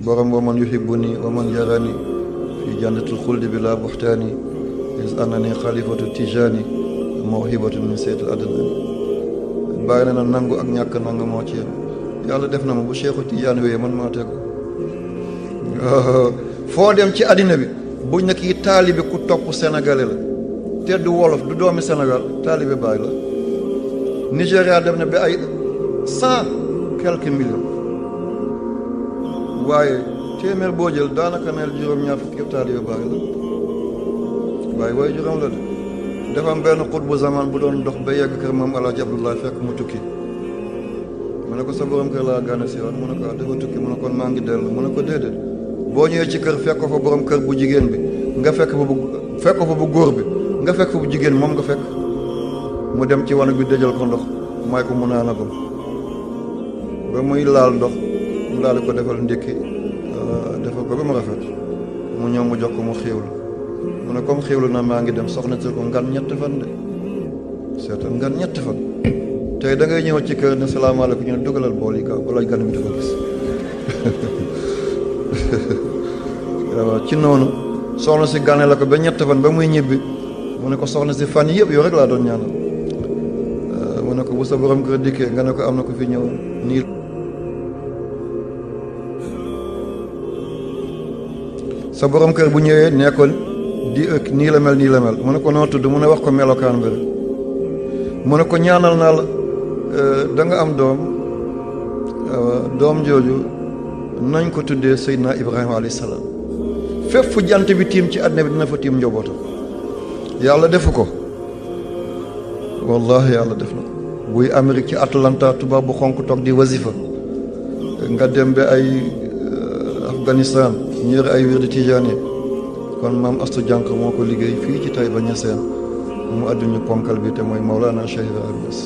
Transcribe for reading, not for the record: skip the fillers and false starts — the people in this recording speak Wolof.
borom wa man yuhibbuni wa man yarani fi jannatil xuldi bi la buxtaani is annani xalifatu tijani mawhibatu min seetil adnani bàyyi na nangu ak ñàkk nangu moo ci yem yàlla def na ma bu Cheikhu Tijaan wéyee man maa tegu foo dem ci àddina bi buñ ne kii taalibe ku topp sénégalais la te du wolof du doomi Sénégal taalibe Baay la Nigéria dem na ba ay 100 millions waaye téeméer boo jël daanaka neel juróom-ñaar fukki taalibe Baay la waaye waaye juróom la de dafa am benn xut bu zaman bu doon dox ba yegg kër moom Alaaji Abdoulaye fekk mu tukki mu ne ko sa borom kër laa gane si waat mu ne ko dafa tukki mu ne kon maa ngi dellu mu ne ko déedéet boo ñëwee ci kër fekk ko fa borom kër bu jigéen bi nga fekk ko fa bu góor bi nga fekk fa bu jigéen moom nga fekk mu dem ci wanag bi dëjal ko ndox may ko mu naan ko ba muy laal ndox mu daal di ko defal ndékki defal ko ba mu rafet mu ñëw mu jox ko mu xiiwlu mu ne comme xiiwlu na maa ngi dem soxna si ko ngan ñetti fan de seetal ngan ñetti fan tey da ngay ñëw ci kër ne salaamaaleykum ñu ne dugalal bool yi gaaw balaa gan mi dafa gis waaw ci noonu soxna si gane la ko ba ñetti fan ba muy ñibbi mu ne ko soxna si fan yëpp yow rek laa doon ñaanal mu ne ko bu sa borom kër dikkee nga ne ko am na ko fi ñëw nii sa borom kër bu ñëwee nekkoon di ëkk nii la mel mu ne ko noo tudd mu ne wax ko melokaan bi rek mu ne ko ñaanal naa la da nga am doom jooju nañ ko tuddee Seydina Ibrahima alayhi salaam fépp fu jant bi tiim ci àddina bi dina fa tiim njabootam yàlla defu ko wallahi yàlla def na ko buy Amérique ci Atlanta tubaab bu xonk toog di wasifa nga dem ba ay Afghanistan ñëri ay wir di tijaani kon maam Astu Jànq moo ko liggéey fii ci Taïba Niassène mu àdduñu ponkal bi te mooy Mawlana Cheikh Ibrahima Niass